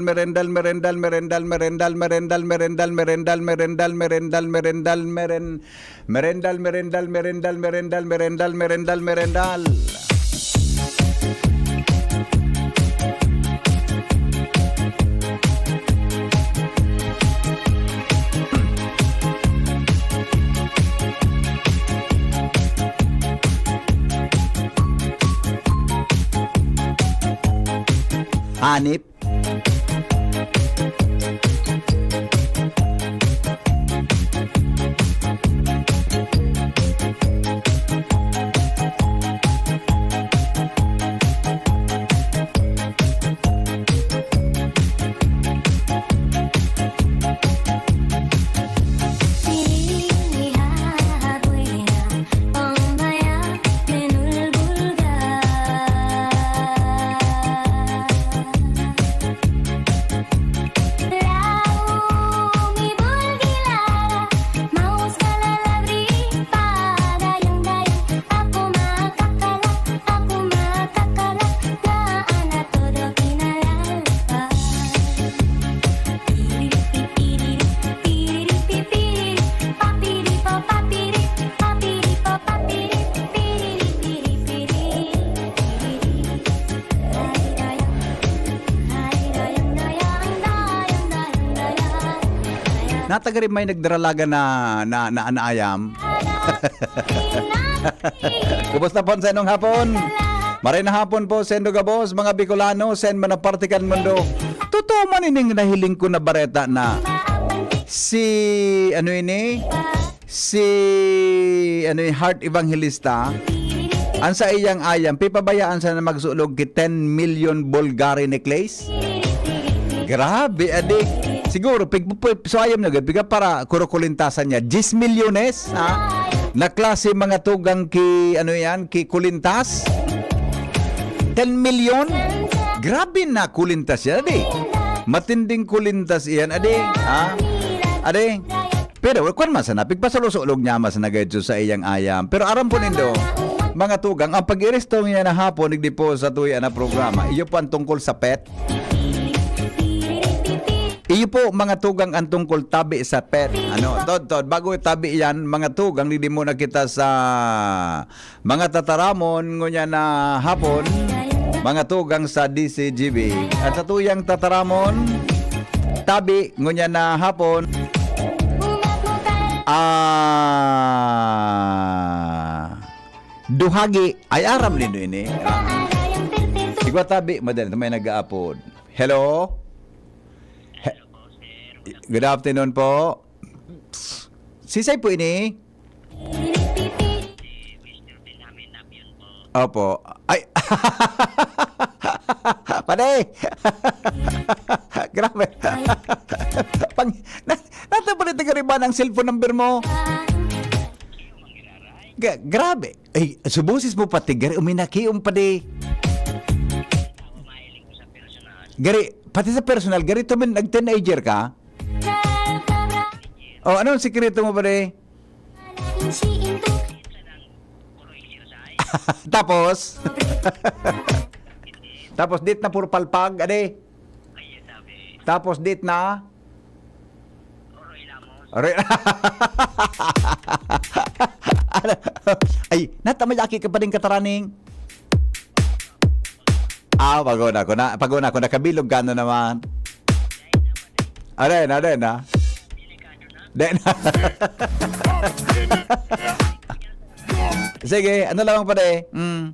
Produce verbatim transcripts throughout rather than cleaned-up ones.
merendal, merendal, merendal, merendal, merendal, merendal, merendal, merendal, merendal, merendal, merendal, merendal, merendal, merendal, merendal, merendal, merendal, merendal, merendal, merendal. Hanip. Natagari may nagdaralaga na, na, na, na ayam. Kumusta po sa inong hapon? Maray na hapon po, Sendo Gabos, mga Bicolano, sen man na parte kan mundo. Totoo man ining nahiling ko na bareta na si, ano ini? Si, ano yung Heart Evangelista, ang sa iyang ayam, pipabayaan sana magsulog ki ten million Bulgari necklace? Grabe, adi. Siguro, pig, pig, so ayam na gud, piga para kurukulintasan niya. Diyes milyones, ha? Na klase mga tugang ki, ano yan, ki kulintas? Ten milyon? Grabe na kulintas yan, adi. Matinding kulintas iyan, adi. Ha? Adi. Pero, kwan man sana, pigpasalo-sulog niya man sana gayud sa iyang ayam. Pero aram po nindo, mga tugang, ang pag-iresto niya na hapon, digdi po sa tuya na programa, iyo po ang tungkol sa pet. Iyo po, mga tugang, ang tungkol tabi sa pet. Ano, Tod, Tod, bago tabi yan, mga tugang, digdi muna kita sa mga tataramon, ngunyan na hapon, mga tugang sa D C G B. At sa tuyang tataramon, tabi, ngunyan na hapon, ah, duhagi, ay aram nindo ini. Ah. Igwa tabi, madali, may nag-aapod. Hello? He-, good afternoon po. Sisay po ini? Opo. Ay. Pare! Grabe. Pang, na, nata pala taga Riban ang cellphone number mo. Ga-, grabe. Ay, sa boses mo pati, gari, uminakiom pa di. Gari, pati sa personal, gari, to, nag-teenager ka? Oh, anong sikreto mo, pare? Tapos? Tapos, dit na puro palpag, ade? Tapos, dit na? Re-, ay, nata may aki ka pa din kataraning. Ah, paguna ko na, paguna ko na, kabilog ka na naman. Aden, aden, ha? Den. Sige, ano lamang pa de? Mm.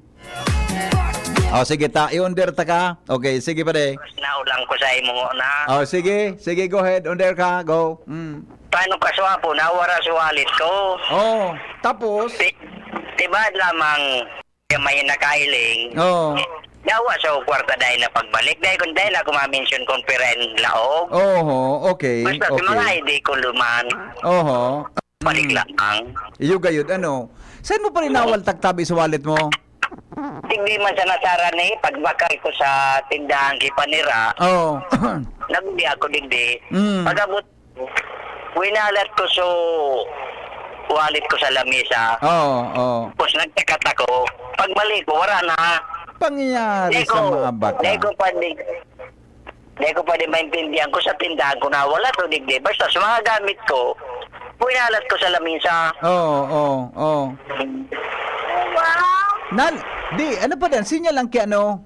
Oh, sige, ta, i-under ta ka. Okay, sige pa de. Naulang ko sa imo na. Oh, sige, sige, go ahead, under ka, go. Mm. Paano ka swapo? Nawara sa wallet ko. Oh, tapos? Ti-, tibad lamang yung may nakailing. Oh. Yawa sa kwarta dahil na pagbalik. Dahil kung dahil ako ma-mention kung pira in laog. Oho, okay, Basta sa mga okay. I D ko luman, Oho. balik Mm. lang. Iyo gayud, ano? Saan mo pa rin nawaltak tabi sa wallet mo? Hindi man sa nasara ni, pagbakal ko sa tindahan ki Panira, Oh. naguli ako digdi. Mm. Pag-abot, winalat ko so wallet ko sa lamesa. Oo, oo. Tapos nagtakat ako. Pagbalik ko, wala na. Pangyayari Di sa ko, mga bata. di ko pwede, di ko pwede maintindihan kung sa tindahan ko nawala to, digdi. Basta sa mga gamit ko, winalat ko sa lamesa. Oo, oo, oo. Nal, di, ano pa din? Sinyal ang ki ano?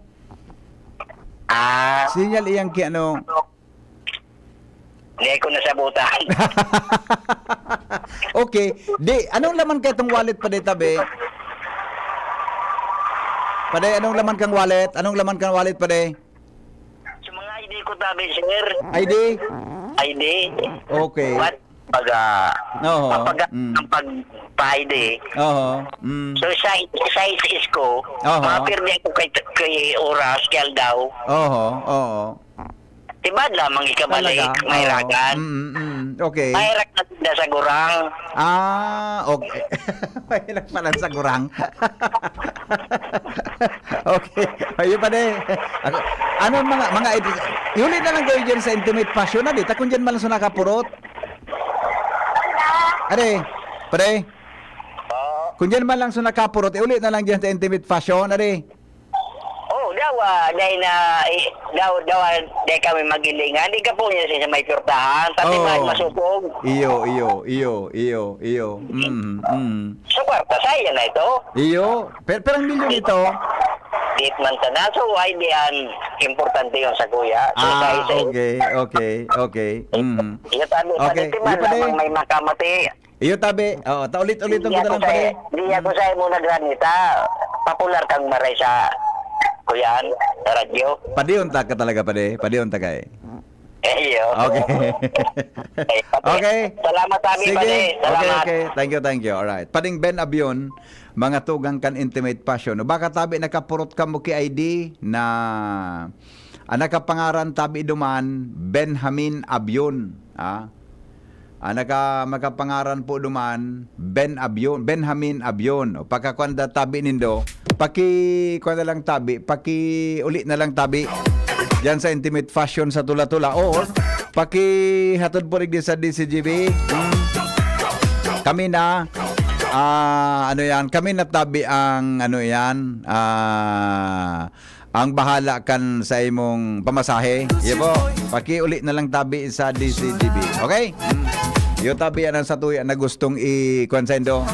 Ah, Sinyal iyang ki ano? di ko nasabutan. Okay. Di, anong laman ka itong wallet pa di tabi? Pade, anong laman kang wallet? Anong laman kang wallet pade? Sa mga I D ko tabi, sir. I D? I D. Okay. But, pag, ah, Oo. pag, Mm. ang pag, pa-I D. Oho. Mm. So, sa, sa I S ko, Aha. mapirdi ako kay, kay oras, kay aldaw. Oho, oo. Tibad lamang ikabalik, Talaga? may Oo. ragan. Mm, mm, mm. Okay. May ragan na sa gurang. Ah, okay. Mahirap pala sa gurang. Okay. Ayun pa din. Ano, ano mga, mga, iuli na lang kayo dyan sa Intimate Fashion na, di? Ta kung dyan man lang sa nakapurot. Are, pare. Kung dyan man lang sa nakapurot, iuli na lang dyan sa Intimate Fashion, are. Oh, dawa, dahil na, eh, daw, dawa, dahil kami magilingan, di ka po niya sa may pyortahan, pati Oo. man masupog. Iyo, iyo, iyo, iyo, iyo. Mm, mm. Sa kwarta, saya na ito. Iyo, per perang milyon ito. Di man sana, so, ay di an importante yung sa kuya. So, Ah, sa isa, okay, okay, okay. Mm. Iyo tabi, Okay, pati man iyo pala lamang eh. May makamati. Iyo tabi. Oh, ta ulit-ulit ko Di ako lang sa, pare. di ako sa imo nagranita. Popular kang maray sa, kuyan, sa radyo. Padiyon ta ka talaga pare. Padiyon ta kay. Eh, iyo. Okay. Eh, pati- Okay. Salamat, Abi, Sige. pare. Okay, Salamat. okay. Thank you, thank you. All right. Pading Ben Abion, mga tugang kan Intimate Fashion. O baka tabi nakapurot ka mo ki I D na ang nakapangaran tabi duman Benjamin Abion. Ah. Ang naka, makapangaran po duman Ben Abion, Benjamin Abion. O pagkakwanda tabi nindo, paki kuwan na lang tabi, paki uli na lang tabi. Diyan sa Intimate Fashion sa Tula-Tula. O pakihatod po rin sa D C G B. Hmm. Kami na, ah, ano yan, kami na tabi ang, ano yan, ah, ang bahala kan sa imong pamasahe. Iyo po, pakiuli na lang tabi sa D C G B. Okay? Mm. Iyo tabi yan ang satuya na gustong i-, kuwan sa indo,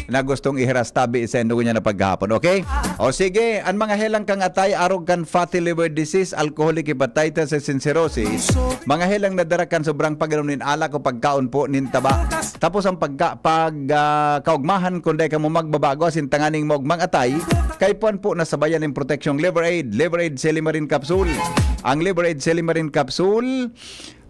na gustong ihiras tabi sa indo niya na paghahapon. Okay? O sige, ang mga helang kang atay, arog kan fatty liver disease, alcoholic hepatitis, and cirrhosis, mga helang nadara kan sobrang pag-inom nin alak o pagkaon po nin taba. Tapos ang pagka, pag, ah, kaugmahan, kung dai ka mo magbabago, asin tanganing maugmang atay, kay puan po na sabayan nin proteksyong Liver Aid, Liver Aid Silimarin Capsule. Ang Liver Aid Silimarin Capsule,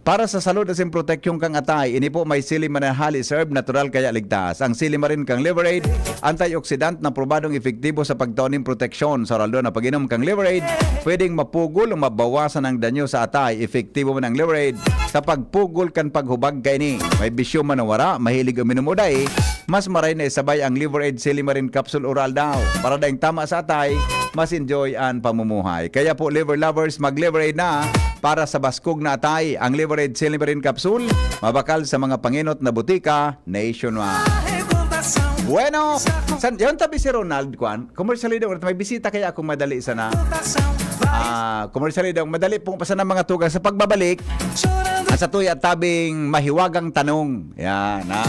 para sa salud asin proteksyon kang atay, ini po may silimarin, halis herb, natural kaya ligtas. Ang silimarin kang Liver Aid, antioxidant na probadong epektibo sa pagtao nin proteksyon. Sa oral na pag-inom kang Liver Aid, pwedeng mapugol o mabawasan ang danyo sa atay. Epektibo man ang Liver Aid sa pagpugol kan paghubag kaini. May bisyo man o wara, mahilig uminom o dai, mas maray na isabay ang Liver Aid Silimarin Capsule Oral daw. Para daing tama sa atay, mas enjoy ang pamumuhay. Kaya po, Liver Lovers, mag-Liver Aid na para sa baskog na atay. Ang Liver Aid Silimarin Capsule, mabakal sa mga pangenot na butika nationwide. Bueno, san, yun tabi si Ronald, kwan, commercial leader, may bisita kaya akong madali sana. Ah, commercial leader, madali pong pasan ang mga tugang sa pagbabalik. Ang sa tuya tabing mahiwagang tanong. Yan, ha?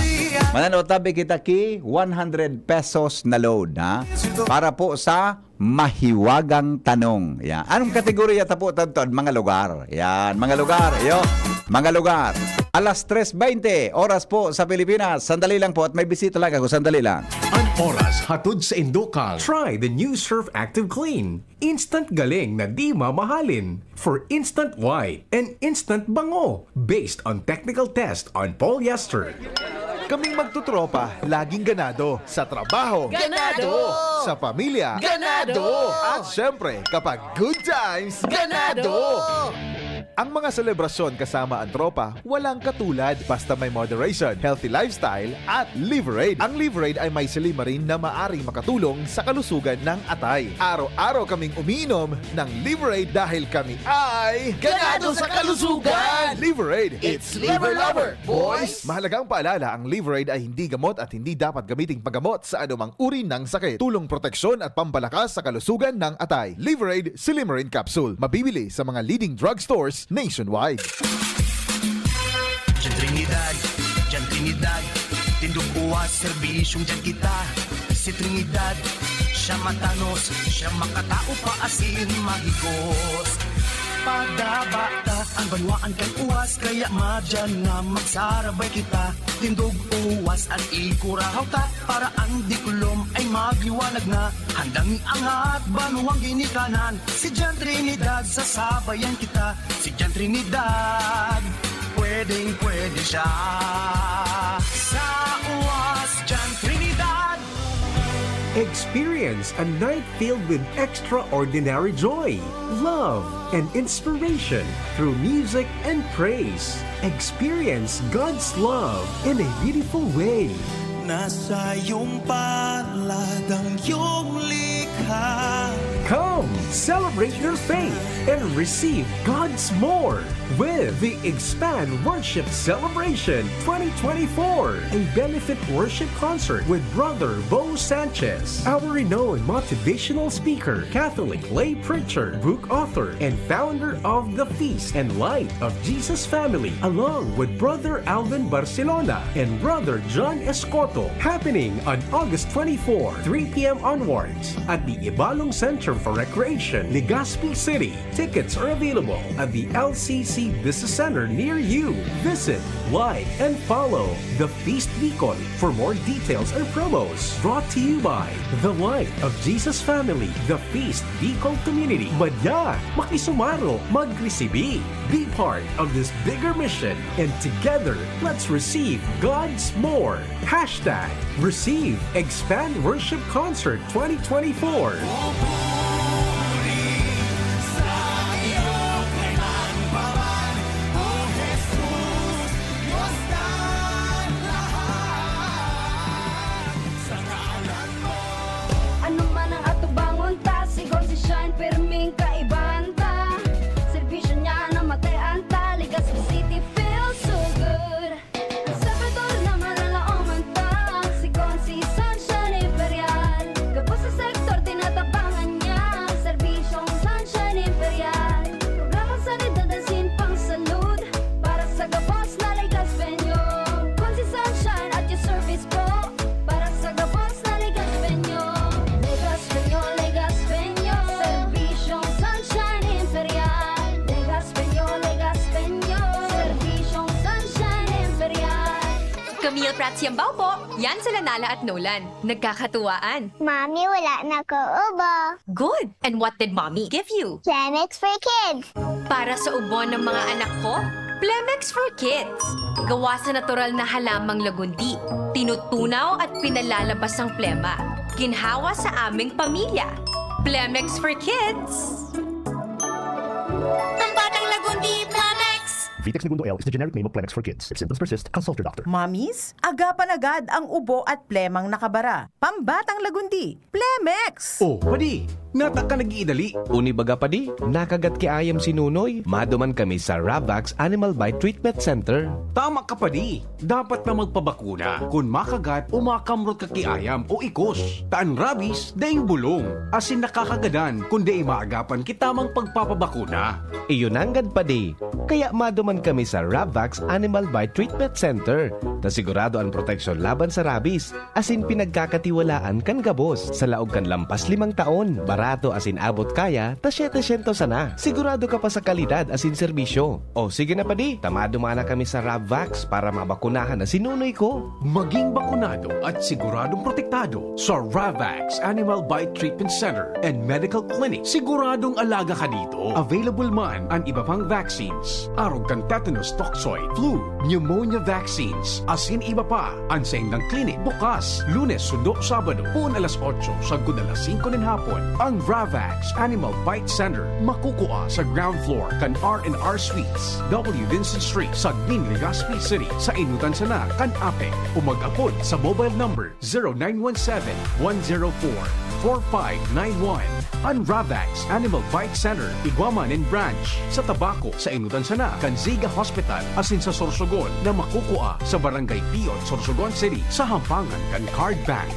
Mananaw tabi kita ki one hundred pesos na load, ha? Para po sa mahiwagang tanong. Yan. Anong kategorya ta po, Tadtod? Mga lugar. Yan, mga lugar. Iyo, mga lugar. Alas tres veinte, oras po sa Pilipinas. Sandali lang po at may bisita lang ako. Sandali lang. An oras hatod sa indo kang Try the new Surf Active Clean. Instant galing na di mamahalin. For instant white and instant bango. Based on technical test on polyester. Kaming magtotropa, laging ganado. Sa trabaho, Ganado! Sa pamilya, Ganado! At syempre, kapag good times, Ganado! Ang mga selebrasyon kasama ang tropa, walang katulad. Basta may moderation, healthy lifestyle, at Liverade. Ang Liverade ay may silymarin na maaring makatulong sa kalusugan ng atay. Araw-araw kaming umiinom ng Liverade dahil kami ay Ganado sa kalusugan! Liverade! It's Liver Lover, boys! Mahalagang paalala, ang Liverade ay hindi gamot at hindi dapat gamiting panggamot sa anumang uri ng sakit. Tulong proteksyon at pampalakas sa kalusugan ng atay. Liverade Silymarin Capsule. Mabibili sa mga leading drugstores nationwide. Diyan Trinidad, diyan Trinidad. Tindog uwas, serbisyong diyan kita. Si Trinidad, siya matanos, siya makatao pa asin mahigos. Padaba ta ang banwaan kan uwas, kaya madyan na magsarabay kita. Tindog uwas at ikurahaw ta, para ang diklom ay magliwanag na. Handang iangat banwang ginikanan, si Jan Trinidad, sasabayan kita. Si Jan Trinidad, pwedeng pwede siya. Sa uwas, Jan Trinidad. Experience a night filled with extraordinary joy, love, and inspiration through music and praise. Experience God's love in a beautiful way. Nasa iyong palad ang iyong likha. Come, celebrate your faith and receive God's more with the Expand Worship Celebration twenty twenty-four, a benefit worship concert with Brother Bo Sanchez, our renowned motivational speaker, Catholic lay preacher, book author, and founder of the Feast and Light of Jesus Family, along with Brother Alvin Barcelona and Brother John Escoto, happening on August twenty-four, three p m onwards, at the Ibalong Center for Recreation, Legazpi City. Tickets are available at the L C C Business Center near you. Visit, like, and follow The Feast Bicol for more details and promos. Brought to you by The Light of Jesus Family, The Feast Bicol Community. Madya, makisumaro, magresibi. Be part of this bigger mission, and together, let's receive God's more. Hashtag Receive Expand Worship Concert twenty twenty-four. Ano man ang atubangon ta, sigon si Shine, pirming kaibahan ta. Serbisyo niya na matay-an ta, Legazpi City feels so good. Ang Salvador na malalaoman ta, sigon si Sunshine Imperial. Gabos sa sektor, tinatabangan niya, serbisyong Sunshine Imperial. Programa sanidad asin pangsalud, para sa gabos na Legazpeño. Kun si Sunshine at your service po, para sa gabos na Legazpeño. Legazpeño, Legazpeño, serbisyong Sunshine Imperial. Legazpeño, Legazpeño, serbisyong Sunshine Imperial. Camille Prats Yambao po. Yan sila Nala at Nolan. Nagkakatuwaan. Mami, wala na ko ubo. Good! And what did Mommy give you? Planex for Kids. Para sa ubo ng mga anak ko, Plemex for Kids. Gawa sa natural na halamang lagundi. Tinutunaw at pinalalabas ang plema. Ginhawa sa aming pamilya. Plemex for Kids! Pambatang Lagundi, Plemex! Vitex Negundo L is the generic name of Plemex for Kids. If symptoms persist, consult your doctor. Mommies, agapan agad ang ubo at plemang nakabara. Pambatang Lagundi, Plemex! Oh, padi, nata ka nag-iidali. Uni baga padi, nakagat ki ayam si Nunoy. Maduman kami sa Ravax Animal Bite Treatment Center. Tama ka padi, dapat na magpabakuna kun makagat o makamrot ka ki ayam o ikos. Ta an rabies, daing bulong, asin nakakagadan kun dai maagapan ki tamang pagpapabakuna. Iyo nanggad padi, kaya maduman kami sa Ravax Animal Bite Treatment Center, ta sigurado an proteksyon laban sa rabies. Asin pinagkakatiwalaan kan gabos. Sa laog kan lampas limang taon, barato asin abot kaya ta setecientos sana. Sigurado ka pa sa kalidad asin serbisyo. O sige na padi, ta maduman na kami sa Ravvax para mabakunahan na si nunoy ko. Maging bakunado at siguradong protektado sa Ravvax Animal Bite Treatment Center and Medical Clinic. Siguradong alaga ka dito. Available man an iba pang vaccines, arog kan tetanus toxoid, flu, pneumonia vaccines, asin iba pa. An saindang klinik bukas Lunes sundo Sabado, poon alas otso sagkod alas singko nin hapon. Ang Ravax Animal Bite Center makukua sa ground floor kan R and R Suites, W Vincent Street, Sagmin, Legazpi City, sa enotan sana kan APEC, o mag-apod sa mobile number zero nine one seven, one zero four, four five nine one. An Ravax Animal Bite Center igwa man nin branch sa Tabaco, sa enotan sana kan Ziga Hospital, asin sa Sorsogon, na makukua sa Barangay Piot, Sorsogon City, sa hampangan kan Card Bank.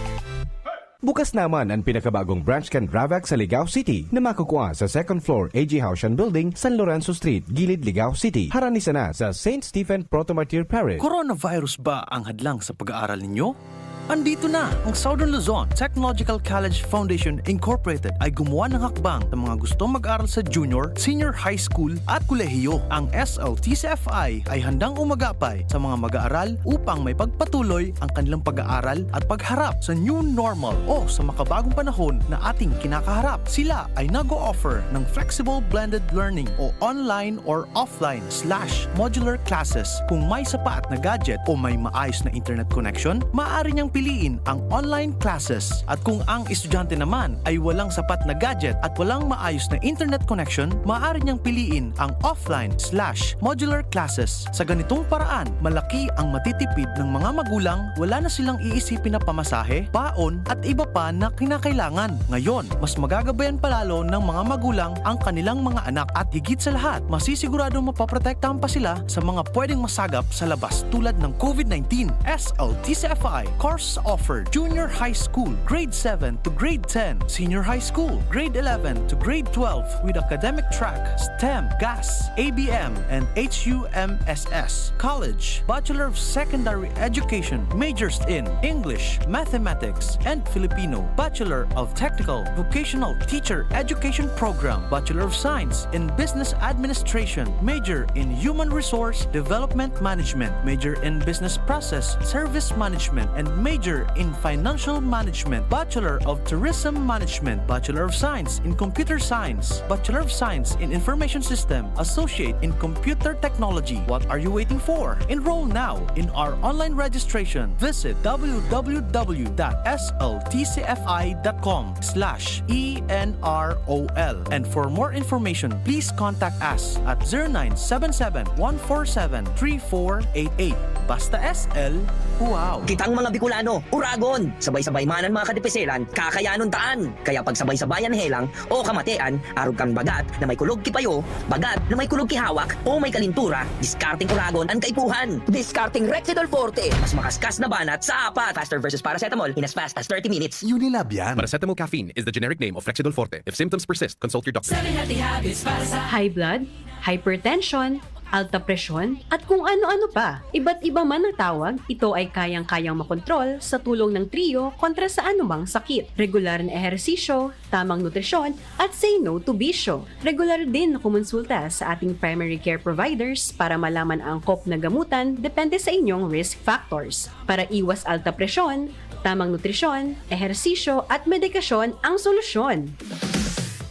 Bukas naman an pinakabagong branch kan Ravax sa Ligao City, na makukua sa second floor A G Haushan Building, San Lorenzo Street, Gilid, Ligao City. Harani sana sa Saint Stephen Proto-Martyr Parish. Coronavirus ba ang hadlang sa pag-aaral ninyo? Andito na ang Southern Luzon Technological College Foundation Incorporated ay gumawa ng hakbang sa mga gustong mag-aral sa junior, senior high school at kolehiyo. Ang S L T C F I ay handang umagapay sa mga mag-aaral upang may pagpatuloy ang kanilang pag-aaral at pagharap sa new normal o sa makabagong panahon na ating kinakaharap. Sila ay nag-o-offer ng flexible blended learning o online or offline slash modular classes. Kung may sapat na gadget o may maayos na internet connection, maaari niyang piliin ang online classes. At kung ang estudyante naman ay walang sapat na gadget at walang maayos na internet connection, maaari niyang piliin ang offline slash modular classes. Sa ganitong paraan, malaki ang matitipid ng mga magulang, wala na silang iisipin na pamasahe, baon, at iba pa na kinakailangan. Ngayon, mas magagabayan pa lalo ng mga magulang ang kanilang mga anak at higit sa lahat, masisiguradong mapoprotektahan pa sila sa mga pwedeng masagap sa labas tulad ng COVID nineteen. S L T C F I, course offered, junior high school, grade seven to grade ten, senior high school, grade eleven to grade twelve with academic track, STEM, GAS, A B M, and H U M S S. College, Bachelor of Secondary Education, majors in English, Mathematics, and Filipino. Bachelor of Technical Vocational Teacher Education Program, Bachelor of Science in Business Administration, major in Human Resource Development Management, major in Business Process Service Management, and major in Financial Management, Bachelor of Tourism Management, Bachelor of Science in Computer Science, Bachelor of Science in Information System, Associate in Computer Technology. What are you waiting for? Enroll now in our online registration. Visit w w w dot s l t c f i dot com slash e n r o l. And for more information, please contact us at zero nine seven seven, one four seven, three four eight eight. Basta S L, wow! Kitang mga Bicolano, uragon! Sabay-sabay man an mga kadipiselan, kakayanon taan! Kaya pagsabay-sabayan helang o kamatean, arog kan bagat na may kulog ki payo, bagat na may kulog ki hawak, o may kalintura, diskarteng uragon an kaipuhan. Diskarteng Rexidol Forte, mas makaskas na banat sa apat. Faster versus paracetamol in as fast as thirty minutes. Unilab yan. Paracetamol caffeine is the generic name of Rexidol Forte. If symptoms persist, consult your doctor. Seven healthy habits para sa High blood, hypertension, alta presyon, at kung ano-ano pa. Iba't iba man ang tawag, ito ay kayang-kayang makontrol sa tulong ng Trio kontra sa anumang sakit. Regular na ehersisyo, tamang nutrisyon, at say no to bisyo. Regular din na kumonsulta sa ating primary care providers para malaman ang angkop na gamutan depende sa inyong risk factors. Para iwas alta presyon, tamang nutrisyon, ehersisyo, at medikasyon ang solusyon.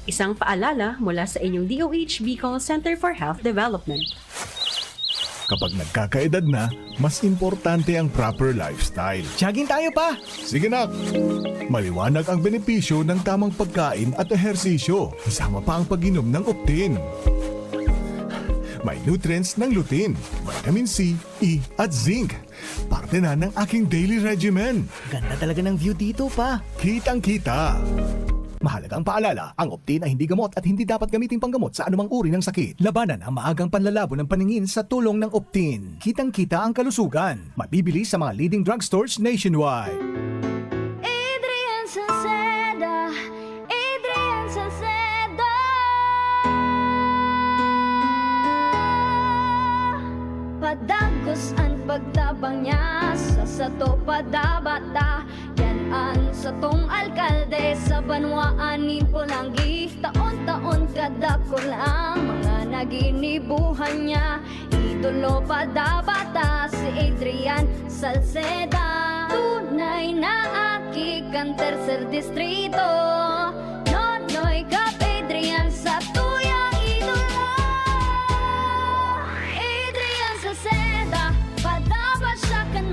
Isang paalala mula sa inyong D O H Bicol Center for Health Development. Kapag nagkakaedad na, mas importante ang proper lifestyle. Jogging tayo, pa! Sige, nak! Maliwanag ang benepisyo ng tamang pagkain at ehersisyo, kasama pa ang pag-inom ng Optin. May nutrients ng lutein, vitamin C, E, at zinc. Parte na ng aking daily regimen. Ganda talaga ng view dito, pa. Kitang-kita. Mahalagang paalala, ang Optin ay hindi gamot at hindi dapat gamiting panggamot sa anumang uri ng sakit. Labanan ang maagang panlalabo ng paningin sa tulong ng Optin. Kitang-kita ang kalusugan. Mabibili sa mga leading drugstores nationwide. Adrian Salceda, Adrian Salceda. Padagos an pagtabang niya sa sato, padabata. Yan an satong alkalde sa banwaan nin Polangui. Taon-taon kadakul ang mga naginibuhan niya. Idolo pa dapat ta si Adrian Salceda. Tunay na aki kan Tercer Distrito. Nonoy Cap Adrian sa tuyang idolo. Adrian Salceda, padaba siya kan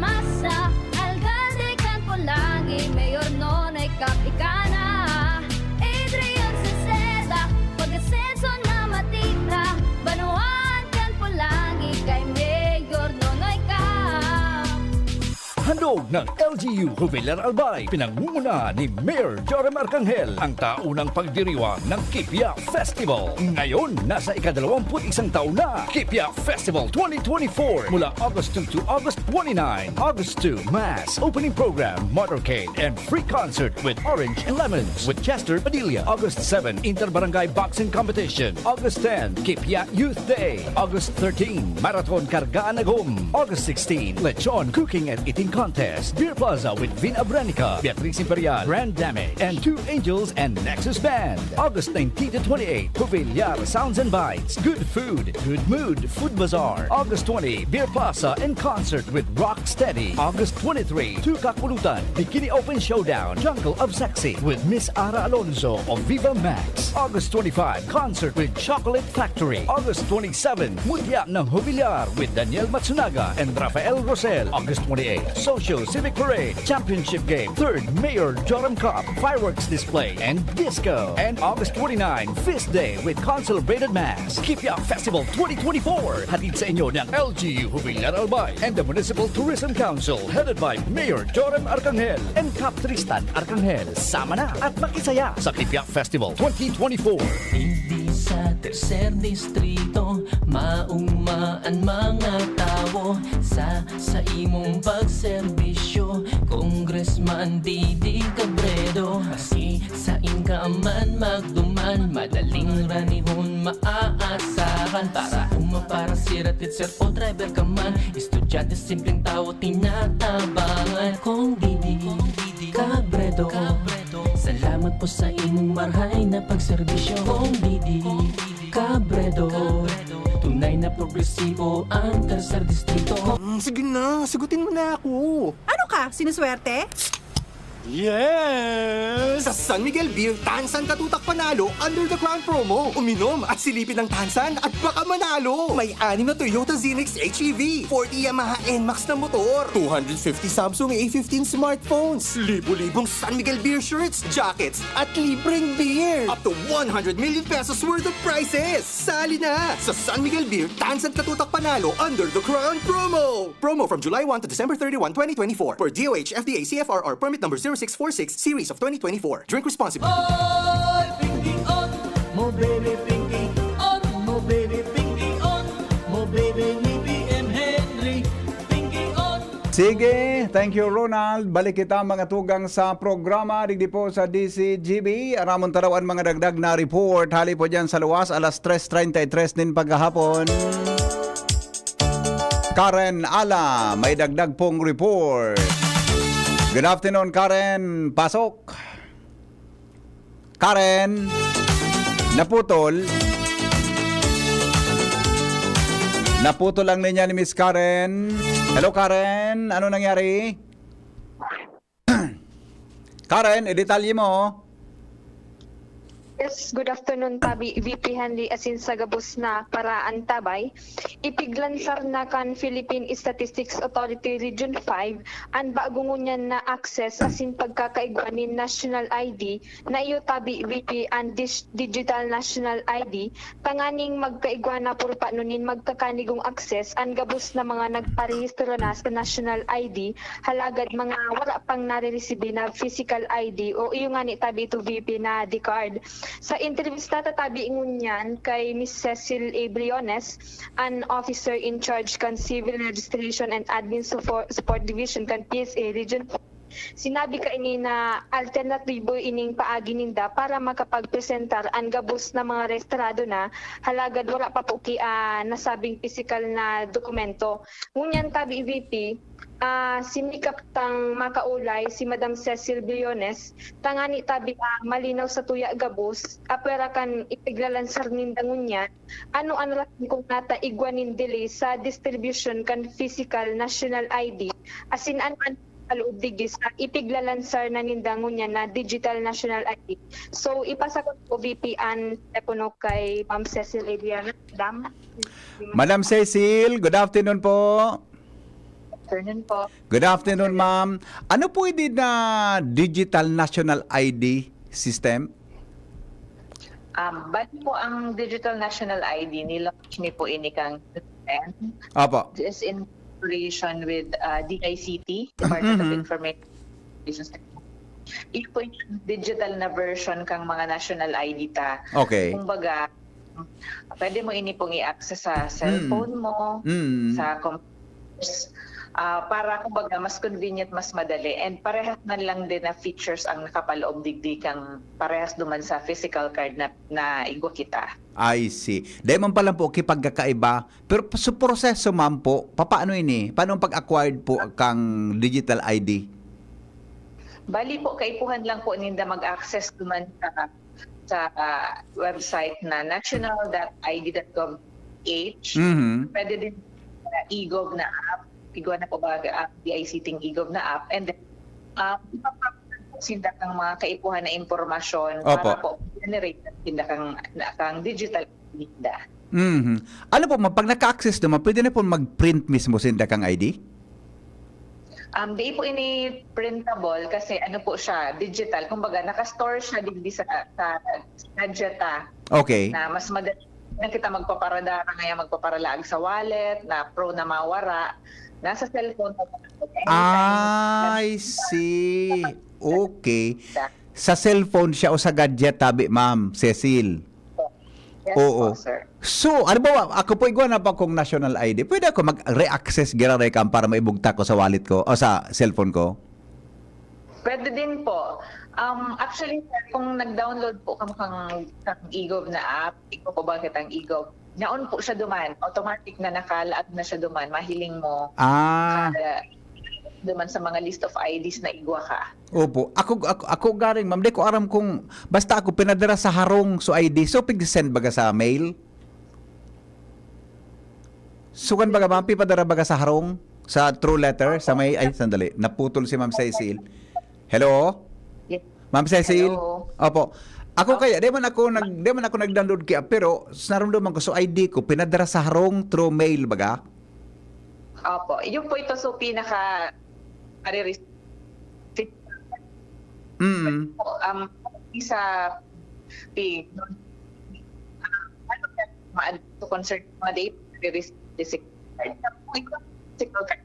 Handog ng L G U Jubilar Albay, pinangungunahan ni Mayor Joram Arcangel, ang taunang pagdiriwang ng Kipia Festival. Ngayon, nasa ikadalawamput-isang taon na, Kipia Festival twenty twenty-four, mula August two to August twenty-nine. August two, Mass, opening program, motorcade, and free concert with Orange and Lemons with Chester Padilla. August seven, Inter-Barangay Boxing Competition. August ten, Kipia Youth Day. August thirteen, Marathon Kargaan Agom. August sixteen, Lechon Cooking and Eating Contest. Beer Plaza with Vin Abranica, Beatriz Imperial, Grand Damage, and Two Angels and Nexus Band. August nineteen to twenty-eight, Jubilar Sounds and Bites. Good food, good mood, Food Bazaar. August twenty, Beer Plaza in concert with Rock Steady. August twenty-three, Tukak Ulutan, Bikini Open Showdown, Jungle of Sexy with Miss Ara Alonso of Viva Max. August twenty-five, concert with Chocolate Factory. August twenty-seven, Mutya ng Jubilar with Daniel Matsunaga and Rafael Rosel. August twenty-eight, Social Civic Parade, Championship Game, third Mayor Joram Cup, fireworks display, and disco. And August twenty-nine, Feast Day with Concelebrated Mass. Kipia Festival twenty twenty-four, hatid sa inyo ng L G U Jubilar Albay and the Municipal Tourism Council, headed by Mayor Joram Arcangel and Cap Tristan Arcangel. Sama na at makisaya sa Kipia Festival twenty twenty-four. Digdi sa tercer distrito, maugma an mga tawo sa, sa imong pagserbisyo, Congressman Didi Cabredo. Maski sain ka man magduman, madaling ranihon maaasahan. Para uma, para sira, teacher o driver ka man, estudyante, simpleng tawo, tinatabangan. Kong Didi Cabredo, salamat po sa imong marhay na pagserbisyo. Kong Didi Cabredo, tunay na progresibo ang tercer distrito. Mm, sige na, sagutin mo na ako. Ano ka, sinuswerte? Yes! Sa San Miguel Beer, Tansan Katutak Panalo under the Crown Promo. Uminom at silipin ang Tansan at baka manalo! May anim na Toyota Zilix H E V, forty Yamaha N max na motor, two hundred fifty Samsung A fifteen smartphones, libo-libong San Miguel Beer shirts, jackets, at libreng beer. Up to one hundred million pesos worth of prizes! Sali na sa San Miguel Beer, Tansan Katutak Panalo under the Crown Promo! Promo from July one to December thirty-one, twenty twenty-four, per D O H F D A C F R R permit number zero six four six series of twenty twenty-four. Drink responsibly. Oy, Pinky On! Mo baby Pinky On! Mo baby Pinky On! Mo baby ni P M Henry! Pinky On! Sige, thank you, Ronald. Balik kita, mga tugang, sa programa digdi po sa D C G B. Aramon ta daw an mga dagdag na report. Hali po dyan sa luwas, alas tres treinta y tres nin paghahapon. Karen Ala, may dagdag pong report. Good afternoon, Karen. Pasok. Karen, naputol. Naputol ang linya ni Miss Karen. Hello, Karen. Ano nangyari? Karen, idetalye mo. Yes, good afternoon, Tabi, V P Henry, asin sa gabos na paraantabay. Ipiglansar na kan Philippine Statistics Authority Region five an bago ngunyan na access asin pagkakaigwa nin national I D na iyo, Tabi, V P, an dis-, digital national I D, tanganing magkaigwa na purupano nin magkakanigong access an gabos na mga nagparehistro na sa national I D, halagad mga wara pang nariresibi na physical I D o iyo ngani, Tabi, ito, V P, na D card. Sa entrevista ta, Tabi, ngunyan kay Miss Cecil A. Briones, an officer in charge kan Civil Registration and Admin Support, Support Division kan P S A Region four, sinabi kaini na alternatibo ining paagi ninda para makapagpresentar an gabos na mga rehistrado na, halagad wara pa po ki, ah, nasabing pisikal na dokumento. Ngunyan, Tabi, V P, ah, sinikap tang makaulay si Madam Cecil Briones, tangani, Tabi, ah, malinaw sa tuya gabos, apwera kan ipiglalansar ninda ngunyan, ano an rason kung nata igwa nin delay sa distribution kan physical national I D, asin ano an kaloob digdi sa ipiglalansar na ninda ngunyan na digital national I D. So, ipasa ko po, V P, an telepono kay Ma'am Cecil Adriana. Madam? Madam Cecil, good afternoon po. Afternoon po. Good afternoon, ma'am. Ano po ini na digital national I D system? Um, bali po ang digital national I D, nilaunch ni po ini kang Sen. Opo. Just in collaboration with uh, D I C T, Department of Mhm. Information. Ito po yung digital na version kang mga national I D ta. Okay. Kumbaga, pwede mo ini pong i-access sa cellphone mo, Mm. sa computers, ah, para kumbaga mas convenient, mas madali. And parehas na lang din na features ang nakapaloob digdi kang parehas duman sa physical card na, na igwa kita. I see. Dahil man pala po, kipagkakaiba. Pero so, proseso man po, papaano ini? Paano ang pag-acquired po kang digital I D? Bali po, kaipuhan lang po ninda mag-access duman sa, sa ah, website na national dot I D dot gov dot P H. Mhm. Pwede din sa e-gov na app. Igwa na po ba ang D I C T ng e-gov na app? And then, um, ipapakita po sinda kang mga kaipuhan na impormasyon Opo. para po generate sinda kang, na, kang digital ninda. Mhm. Ano po, ma- pag naka-access naman, pwede na po mag-print mismo sinda kang I D? Um, di po ini printable kasi ano po siya, digital. Kumbaga, naka-store siya digdi sa, sa Gadgeta Okay. na mas madali na kita magpaparadara ngayon, magpaparalaag sa wallet, na pro na mawara. Nasa cellphone na po. I see. Okay. Sa cellphone siya o sa gadget, tabi, Ma'am Cecil? Yes Oo. po, sir. So, ano ba, ako po, igwa na pa akong national I D. Pwede ako mag-re-access giraray kan para maibugtak ko sa wallet ko o sa cellphone ko? Pwede din po. Um, actually, sir, kung nag-download po kamo kang, kang e-gov na app, igwa po ba kitang e-gov? Naon po siya duman. Automatic na nakalaag na siya duman. Mahiling mo. Ah, Ah, duman sa mga list of I Ds na igwa ka. Opo. Ako, ako, ako garing, ma'am, di ko aram kung basta ako pinadara sa harong so I D. So, pig-send baga sa mail? So, kan baga, ma'am, pipadara baga sa harong? Sa through letter? Sa may, ay, sandali. Naputol si Ma'am Cecil. Hello? Yes. Ma'am Cecil? Hello. Opo. Ako kaya, di man ako nag di man ako nag-download kaya, pero naramdaman ko, so I D ko pinadara sa harong through mail baga. Opo. Yun po ito, so pinaka mariris- Mm. um, isa pi ano to concern mga data, mariris-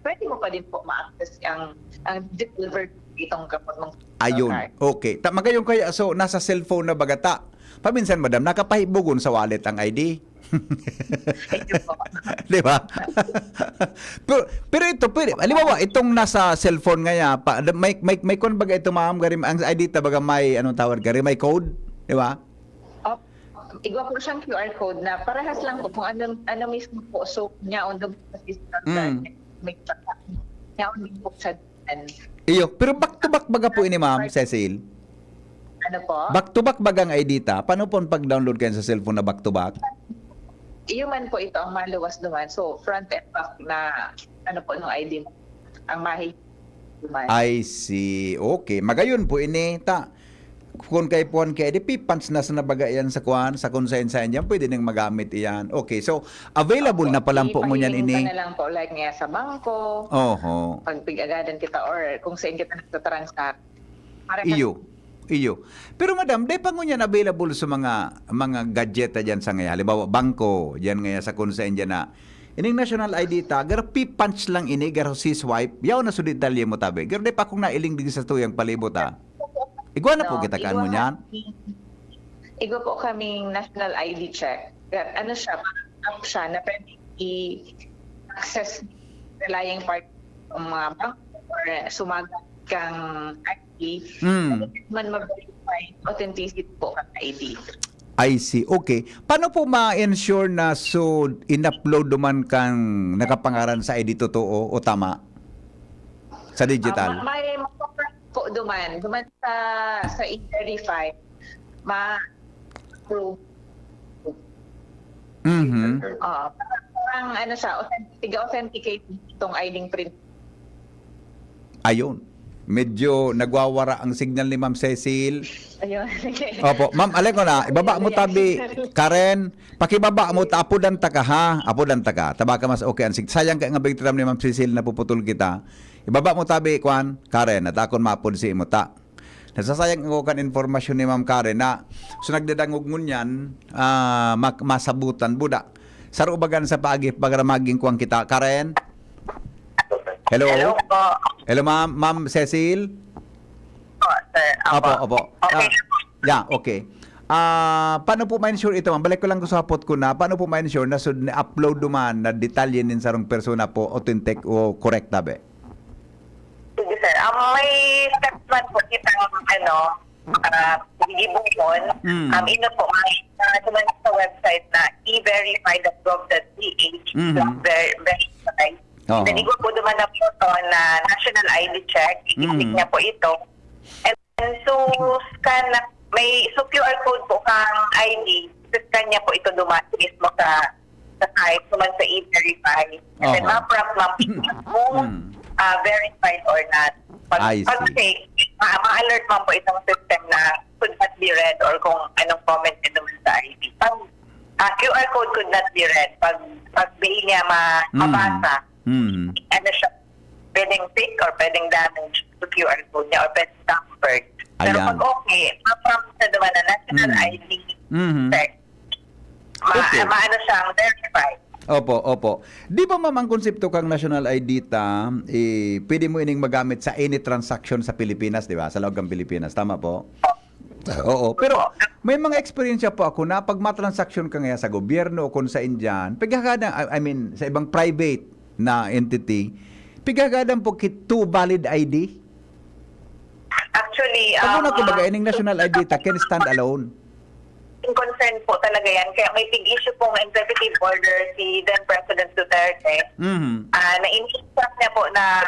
pwede mo pa din po ma-access ang ang digital version itong kapag mong Ayun. card. Okay. Ta magayon kaya, so nasa cellphone na baga ta. Paminsan, madam, nakapahibogon sa wallet ang I D. Ayun po. Di ba? Pero, pero ito, pwede, halimbawa, itong nasa cellphone nga ya, pa, may, may, may kwan baga ito, ma'am, garim, ang I D ta baga may, anong tawag, garim, may code, di ba? Op, igwa po siyang Q R code na parehas lang po kung ano, ano mismo po. So, niya on the system, Mm. May niya on din po siya. Iyo, pero back to back baga po ini, ma'am Cecil? Ano po? Back to back bagang I D ta? Paano po ang pag-download kayo sa cellphone na back to back? Iyo man po ito ang maluwas naman. So, front and back na ano po nung I D mo. Ang mahi naman. I see. Okay. Magayon po ini. Ta, kung kay puan kay, di pipans na sa nabaga yan sa kuan, sa konsensya yan, pwede nang magamit iyan. Okay. So, available na pala po ngunyan Ipahiling ini. ka na lang po, like nga sa bangko, Oho. pag pig-agadan kita or kung saan kita nagtatransact. Para Iyo. Iyo. Pero madam, di pa ngunyan available sa mga mga gadget dyan sa ngaya. Halimbawa, bangko, dyan ngaya sa konsensya na. Ining national I D ta, gar pi-punch lang ini, gar si swipe. Yaw na so detalye mo tabi. Gar di pa akong nailing din sa tuyang palibot, ah. Igwa na po No, kita kaan igwa mo niyan. Igwa po kaming national I D check. Ano siya, app siya na pwede i-access relying part ng mga bank or sumagat kang I D. Hmm. Man mag-verify authenticity po ng I D. I see. Okay. Paano po ma-ensure na so in-upload duman kang nakapangaran sa I D totoo o tama? Sa digital? Ah, ma- may po duman. Duman sa, sa E-Verify, ma-approve. Mhm. Ah, parang ano siya, authentic, authenticate itong I D print. Ayun. Medyo nagwawara ang signal ni Ma'am Cecil. Ayun. Opo, ma'am, alam ko na, ibaba mo tabi, Karen, pakibaba mo ta, apudan ta ka, ha? Apudan ta ka. Taba ka mas okay ang sig-, sayang ka nga bigtiram ni Ma'am Cecil, napuputol kita. Ibaba mo tabi, kwan, Karen, at akon mapod si imo ta. Nasasayang ako kan informasyon ni Ma'am Karen na so nagdadangog ngunyan, ah, mak-, masabutan buda. Saro bagan sa paagi, pagramaging kwang kita, Karen? Hello? Hello po. Hello, ma'am. Ma'am Cecil? Po, sir. Opo, Apo. opo. Okay. Ah, yeah, okay. Ah, paano po ma-ensure ito, ma'am? Balik ko lang sa hapot ko na, paano po ma-ensure na sud ni upload duman na detalye nin sarong persona po authentic o correct tabi? Sige, sir. Um, may steps man po kitang, ano, uh, gigibuhon. Mm. Um, ino po, may uh, duman sa website na e verify dot gov dot ph Mhm. slash ver- verify. Oo. Then, igwa po duman na po ito na national I D check. I-click Mhm. niya po ito. And then, so, scan na, may, so, Q R code po kang I D. Scan niya po ito duman mismo sa, sa site, duman sa e-verify. And then, Aha. ma-prompt man po kung Mm. ah, verified or not. Pag, I pag see. fake, ma- ma-alert man po itong system na could not be read or kung anong comment na duman sa I D. Pag ah, Q R code could not be read, pag, pag di niya ma- Mm. mabasa, Mm. ano siya, pwedeng fake or pwedeng damage to Q R code niya or pwedeng tampered. Pero Ayan. Pag okay, ma-prompt na duman na national Mm. I D Mhm. check. Ma- Okay. Maano siyang verified. Opo, opo. Di ba, ma'am, ang konsepto kang national I D ta, eh, pwede mo ining magamit sa any transaction sa Pilipinas, di ba? Sa loob ng Pilipinas. Tama po? Oo. Pero may mga eksperyensya po ako na pag matransaksyon ka ngayon sa gobyerno o kung sa Indian, pagkakada, I, I mean, sa ibang private na entity, pagkakada po kit two valid I D. Actually, Pag um, una, kumbaga, ining national I D ta can stand alone. Yung concern po talaga yan. Kaya may big-issue pong executive order si then President Duterte Mhm. ah na in-instruct niya po na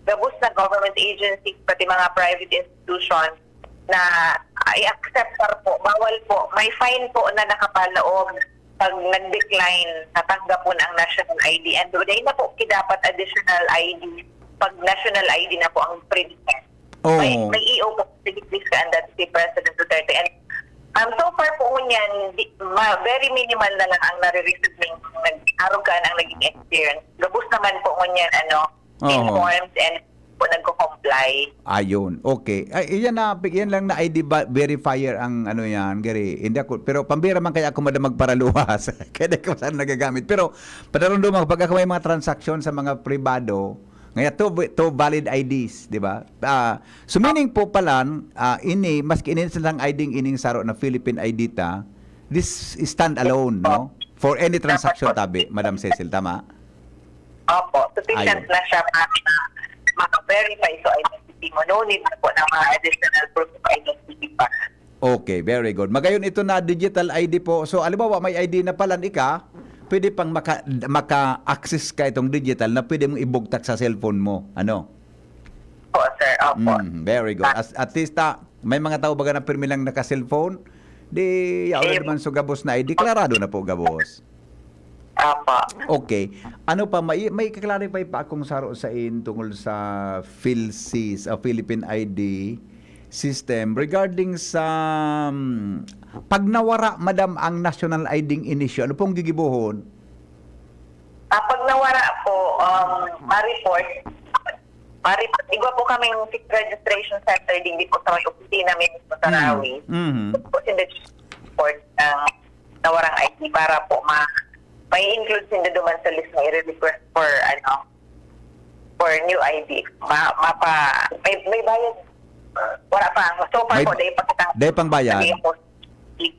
gabos na government agencies, pati mga private institutions na ah, i-accept po, bawal po. May fine po na nakapaloob pag nag-decline na tanggapon ang national I D. And doon na po dapat additional I D pag national I D na po ang present. Oo. May, may E O po, signifika ang dati si President Duterte. And um, so far po ngunyan, di, ma, very minimal na lang ang nare-receive ng nag-arugan ang naging experience. Gabos naman po ngunyan, ano, Oo. informed and po nagko-comply. Ayun. Okay. Ay, yan na, yan lang na I D ba, verifier ang ano yan, gari. Hindi ako, pero pambira man kaya ako, madam, magparaluwas. Kaya di ko saan nagagamit. Pero, padarong dumang, pag ako may mga transaksyon sa mga pribado, ngaya two, two valid I Ds, di ba? Ah, so meaning po pala, ah, ini, maski ini silang I D ining saro na Philippine I D ta, this is stand alone, no? For any transaction, tabi, Madam Cecil, tama? Opo, sufficient Ayun. na siya para maka-verify sa identity mo. No need na po ng mga additional proof of identity pa. Okay, very good. Magayon ito na digital I D po. So, halimbawa, may I D na palan ika, pwede pang maka, maka-access ka itong digital na pwede mong ibugtak sa cellphone mo. Ano? Po, sir. Opo. Mm, very good. As, at least, ah, may mga tao baga na pirmi lang naka-cellphone, di yaon na Eh, naman so gabos na I D. Klarado na po gabos. Opo. Okay. Ano pa, may, may clarify pa akong saro sa in tungkol sa PhilSys, o Philippine I D system regarding sa, um, pag nawara, madam, ang national I D ng inisyu, ano pong gigibohon? Ah, pag nawara po, um, ma-report, ma-report. Igwa po kaming registration center, digdi po sa may opisina mismo sa Mm. Rawi. Mhm. Tapos in the report ng nawarang I D para po ma may include sinda duman sa list na i-request for, ano, for new I D. Ma, mapa, may, may bayad. Wala pa. So far May po, dahil pa kita. Dahil pang bayad? Hindi po.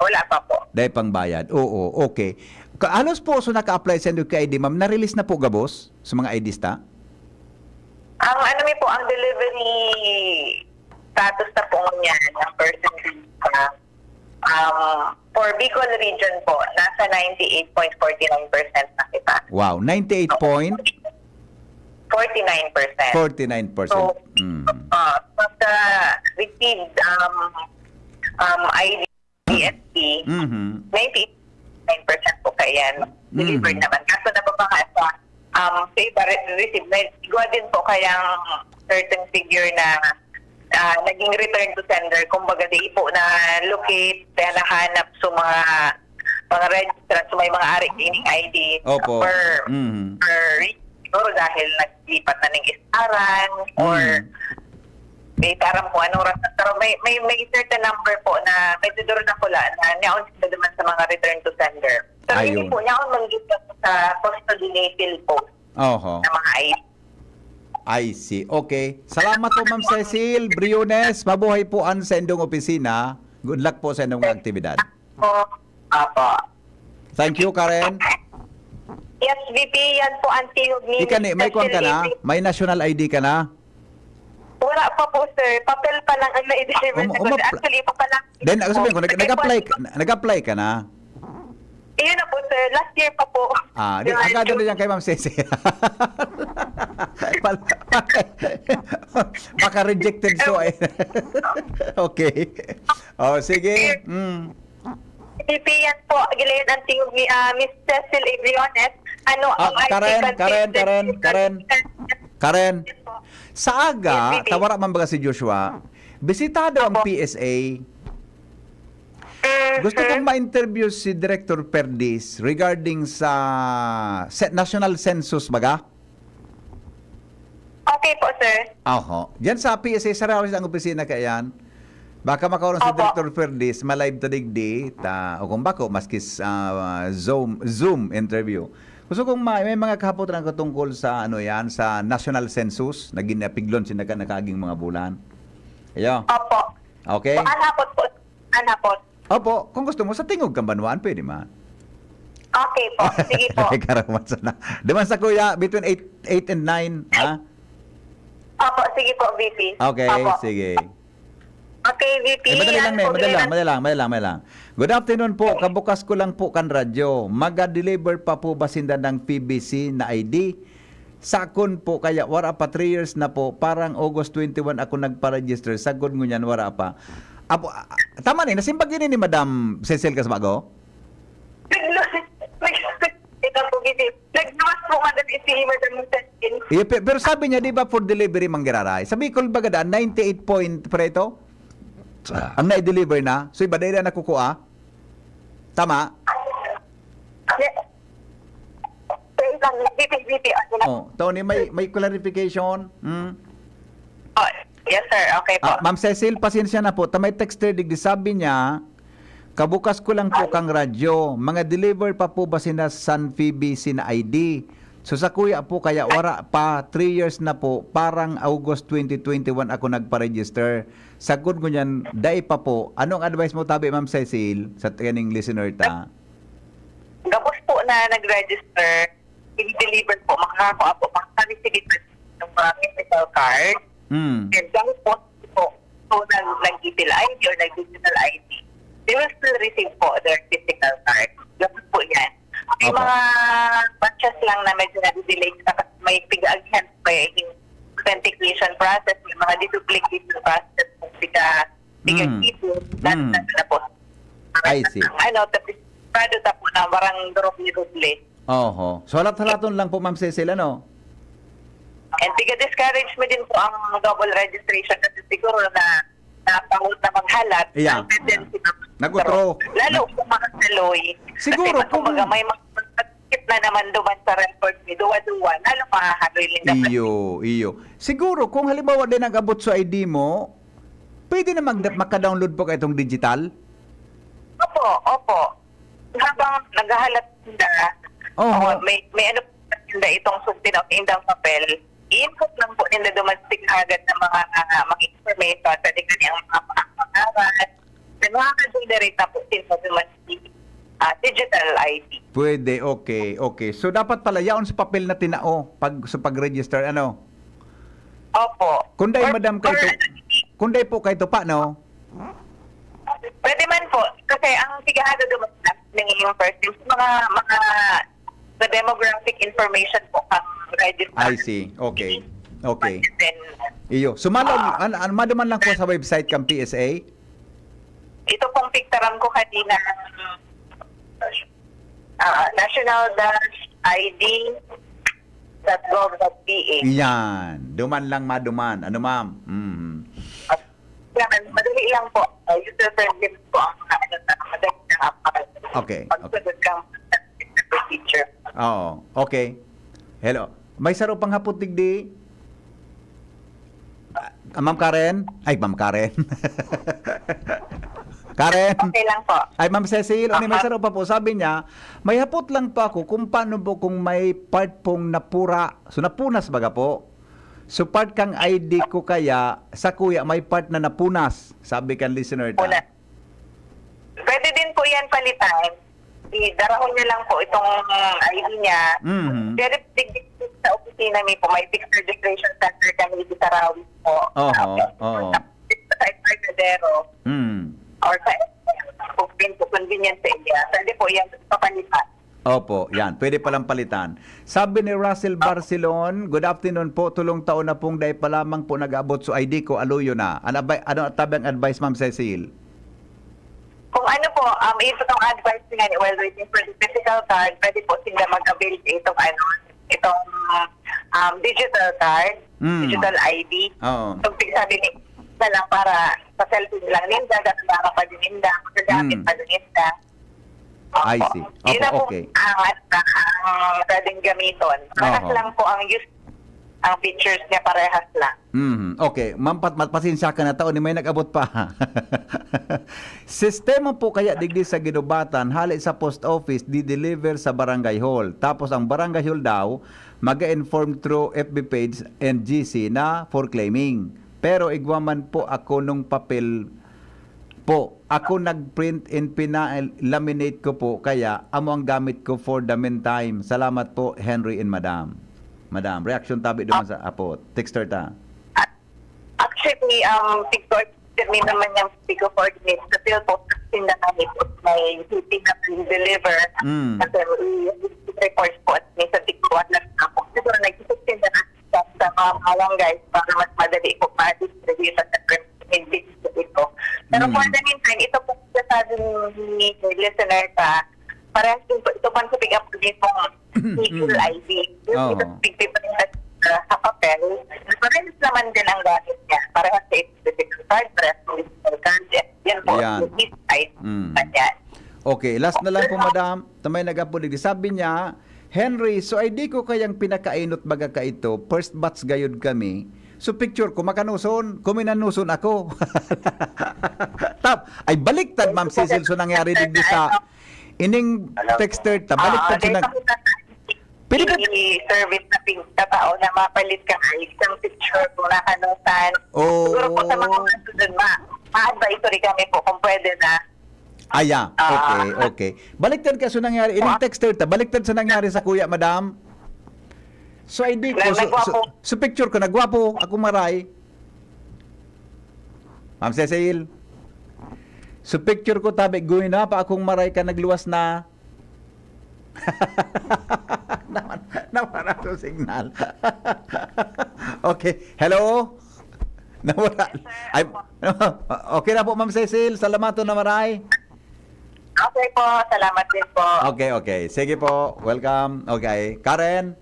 Wala pa po. Dahil pang bayad. Oo, okay. Ka-, halos po, so naka-apply sa new I D, ma'am, na-release na po gabos sa mga I Ds ta? Ang ano mi po, ang delivery status na po niya ng percentage pa, um, for Bicol region po, nasa ninety-eight point forty-nine percent na kita. Wow, ninety-eight point Forty-nine percent. forty-nine percent. So, Mm. uh, pagka received, um, um, I D, D S T, Mhm. ninety-nine percent po kaya yan. Delivered Mhm. naman. Kaso nababa nga sa, um, sa iba, re- receive na, igwa din po kayang certain figure na ah, naging return to sender. Kumbaga, di po na locate, kaya nahanap sa mga, mga registrant, sa may mga ari ining I D. Opo. Per, Mhm. per, siguro dahil naglipat na ning istaran, or Mm. may aram kung anong rason. Pero may, may, may certain number po na may siguro na pula na niyaon sila naman sa mga return to sender. Pero hindi Ayun. Po, niyaon man dito sa custody ni PhilPost Oho. na mga I D. I see. Okay. Salamat po, Ma'am Cecil Briones. Mabuhay po an sa indong opisina. Good luck po sa indong mga aktibidad. Po. Apo. Thank you, Karen. Yes, V P, yan po ang tingog ni Ika ni, may kwan ka na? May national I D ka na? Wala pa po, sir. Papel pa lang ang na-deliver Um- sa umapla- Actually, pa lang. Then, ako sabihin ko, nag- Kasi nag-apply, po, nag-apply ka na? Yun na po, sir. Last year pa po. Ah, di, Yung agad ano. na dyan kay Ma'am Cecil. Pal- Baka rejected so eh. Okay. Oh, sige. Mm. V P, yan po. Gilayon ang tingog ni ah, Miss Cecil Abriones. Ano Ah, ang I T Karen, consultant? Karen, Karen, Karen. Karen, Yes po. sa aga, Yes, V P. tawara man baga si Joshua, bisitado ang Apo. P S A. Mm, Gusto mm. kong ma-interview si Director Perdiz regarding sa se- national census baga. Okay po, sir. Oho. Diyan sa P S A, sarawas ang opisina kaiyan. Baka makaroon si Opo. Director Perdiz, ma-live ta digdi, ta, o kung bako, maski sa ah, Zoom, Zoom interview. Gusto kong ma- may mga kahapot lang ko tungkol sa ano yan, sa national census na ginapiglon sin naka- nakaaging mga bulan. Iyo. Opo. Okay? Anapot po. Anapot. Opo, kung gusto mo, sa tingog kang banwaan, pwede man. Okay po. Sige po. Karaman sana. Duman sa kuya, between eight, eight and nine, ha? Opo, sige po, V P. Okay, Opo. Sige. Okay, V P. Eh, madali lang, Yan eh. po, Madali lang, Glenn. madali lang, madali lang, madali lang. Good afternoon po. Kabukas ko lang po kan radyo. Maga-deliver pa po ba sinda ng P B C na I D? Sakon po, kaya wara pa, three years na po. Parang August twenty-one ako nagpa-register. Sagkod ngunyan, wara pa. Apo, ah, tama ni, nasimbag yun ni Madam Cecil Casbago? Nag-, nag-, ito po, V P. Nagluwas po madali si Madam Cecil. Iya, pe- pero sabi niya, di ba, for delivery manggiraray? Sa Bicol baga daan, ninety-eight point, preto? Ang na-deliver na? So, iba dahil na nakukuha? Tama? Yes. Wait lang, V P, V P, ano na? Oh, Tony, may, may clarification? Hmm? Oh, yes, sir. Okay po. Ah, Ma'am Cecil, pasensya na po. Ta may texter digdi, sabi niya, kabukas ko lang po kang radyo. Mga deliver pa po ba sina San Phoebe sina I D? So sa kuya po, kaya wara pa, three years na po, parang August twenty twenty-one ako nagpa-register. Sagkod ngunyan, dai pa po. Anong advice mo tabi, Ma'am Cecil, sa kaning listener ta? Gabos po na nag-register, i-deliver po, makakakuha po, makaka-receive po ng mga physical card. Hmm. And gabos po, po, so nag, nag-digital I D or nag-digital I D, they will still receive po their physical card. Gabos po yan. May Opo. mga batches lang na medyo nag-delay sa may pig-agihan pa yung authentication process, may mga deduplication process, piga, piga Mm. tipo, Mm. na po. I see. Ang ano, tapos, prado ta po na parang doble-doble. Oho. So, halat-halaton lang po, Ma'am Cecil, ano? And piga-discourage mo din po ang double registration kasi siguro na napangol na maghalat. Yeah. Ang tendency na Nagutro. Lalo kung mga saloy. Siguro Kasi pag kumbaga, kung- may mga sakit na naman duman sa record ni duwa-duwa, lalo makakaloy din naman. Iyo, iyo. Siguro, kung halimbawa din nag-abot sa I D mo, pwede na mag- makadownload po kayo itong digital? Opo, opo. Habang naghahalat sila, Oho. oh, may, may ano po sila itong sugtin o indang papel, i-input lang po nila domestic agad ng mga, ah, mga information, pwede kani ang mga pangalan, then makaka-generate na po sila domestic ah, digital I D. Pwede, okay, okay. So, dapat pala yaon sa papel na tinao pag, sa pag-register, ano? Opo. Kunday, Or- madam, kay or- to, kunday po kay to pa, no? Pwede man po. Kasi ang sigurado naman na yung person, mga, mga sa demographic information po ang register. I see. Okay. Okay. Then, Iyo. Sumalo, Ah. an, an, maduman lang po sa website kang P S A? Ito pong picturean ko kanina, ah, national dash I D dot gov dot P H. Yan. Duman lang maduman. Ano, ma'am? Mm. Yan, madali lang po. Uh, user friendly po ang mga ano na madali lang ang pag- Okay, okay. pagsagot ng procedure. Oo. Okay. Hello. May saro pang hapot digdi? Ah, Ma'am Karen? Ay, Ma'am Karen. Karen? Okay lang po. Ay, Ma'am Cecil, ano, may Aha. saro pa po. Sabi niya, may hapot lang po ako kung paano po kung may part pong napura. So, napunas baga po. So, part kang I D ko kaya, sa kuya, may part na napunas, sabi kan listener ta. Punas. Pwede din po yan palitan. Idarahon niya lang po itong I D niya. Mhm. Pwede digdig sa opisina mi po. May fixed registration center kami dito sa Rawis po. Oho, oho. Sa Embarcadero. Mm. Or sa kung convenient sa inyo. Pwede po yan papalitan. Opo, yan. Pwede palang palitan. Sabi ni Russell Barcelon, "Good afternoon po. Tulong taon na pong dai pa lamang po nag-abot so I D ko, aluyo na." Ano, abay, ano tabi ang advice, Ma'am Cecil? Kung ano po, um, ito tong advice niya, while waiting for the physical card, pwede po sila mag-avail sa itong ano, itong um, digital card, Mm. digital I D. Oo. So, sabi ni na lang para sa cellphone lang ninda, gamit para pa din ninda, magagamit Mm. pa din ninda. Opo. I see. Yun na Opo, po okay. ang, ang pwedeng gamiton. Parehas Oho. lang po ang use, ang features niya, parehas lang. Mhm. Okay, Ma'am Pat, Mat, pasensya ka na, taon ni may nag-abot pa. Sistema po kaya digdi sa Ginubatan, hali sa post office, di-deliver sa barangay hall. Tapos ang barangay hall daw, mag-inform through F B page and G C na for claiming. Pero igwa man po ako nung papel po. Ako nag-print and pina-laminate ko po, kaya amo ang gamit ko for the meantime. Salamat po, Henry and Madam. Madam, reaction tabi duman sa apot. Texter ta. Actually, um, tig-coordinate mi naman yung tig-coordinate sa PhilPost kasi na kami po may city na deliver. Mm. Kasi i-report po at may sa tig-coordinate na po. Siguro nag-sixteen na sa sa mga barangay para mas madali po ma-distribute at i-distribute ito. Pero Mm. for the meantime, ito po sasabi ni listener sa parehas din po, ito po ang pick up din pong legal Mm. I D. Yung Oo. ito pigpiprint sa, sa papel, parehas naman din ang gamit niya. Parehas sa identification card, parehas sa identification card. Yan po, Yan. yung his side. Mm. Ganyan. Okay, last na lang po, Madam. Tamay nag-apod digdi. Sabi niya, "Henry, so I D ko kayang pinakainot baga kaito, first batch gayod kami. So picture ko, makanuson, kuminanuson ako." Tap, ay baliktad, Ma'am Cecil, so nangyari digdi sa ining texter ta, baliktad Ah, so nang... dahil sa Pwede ba- i-service na pigtatao na mapalit ka nga isang picture kung nakanusan. Oo. Siguro po sa mga sunod, ma ma-advisory kami po kung pwede na. Ah, yeah. Ah. Okay, okay. Baliktad ka, so nangyari, ining texter ta, baliktad sa nangyari sa kuya, Madam. So I D ko, Na- so, so, nagwapo. so picture ko, nagwapo, ako maray. Ma'am Cecil. So picture ko, tabi, guy na pa akong maray ka, nagluwas na. Nawala, nawala ang signal. Okay. Hello? Nawala. Ay, okay na po, Ma'am Cecil. Salamaton na maray. Okay po, salamat din po. Okay, okay. Sige po. Welcome. Okay. Karen?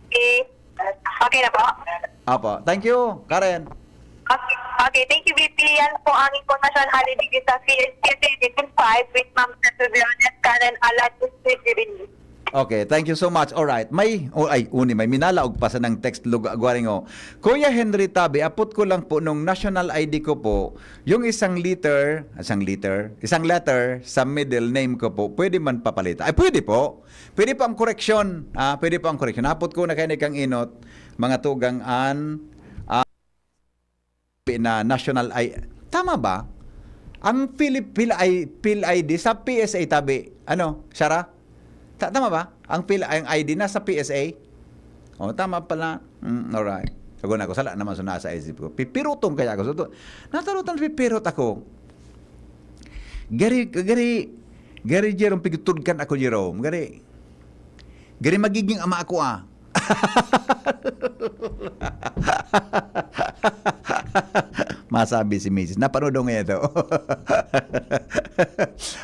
Okay, okay na po. Apo. Thank you, Karen. Okay, okay, thank you, V P. Yan po ang impormasyon hali digdi sa P H K T five with Ma'am Cecil Briones, Karen Alan Espiritu. Okay, thank you so much. All right. May, oh, ay, uni, may minalaog pa sa nang text lug-, gwaringo. Kuya Henry Tabi, apot ko lang po nung national I D ko po, yung isang letter, isang letter, isang letter sa middle name ko po, pwede man papalitan? Ay, pwede po. Pwede po ang correction. Ah, pwede po ang correction. Apot ko na kayo ni Kang Inot, mga tugang an, ah, na national I, tama ba? Ang Philip, Phil I, Phil I D sa P S A tabi. Ano, Shara? Ta-, tama ba? Ang Phil, ang I D na sa P S A? Oh, tama pala. Mm, alright. Ako na ako, sala naman sa nasa isip ko. Pipirutong kaya ako. So, to, natarutan pipirot ako. Gari, gari, gari, Jerome, pigtudkan ako, Jerome. Gari, gari magiging ama ako, ah. Masabi si misis, "Napanood ko ngayon ito."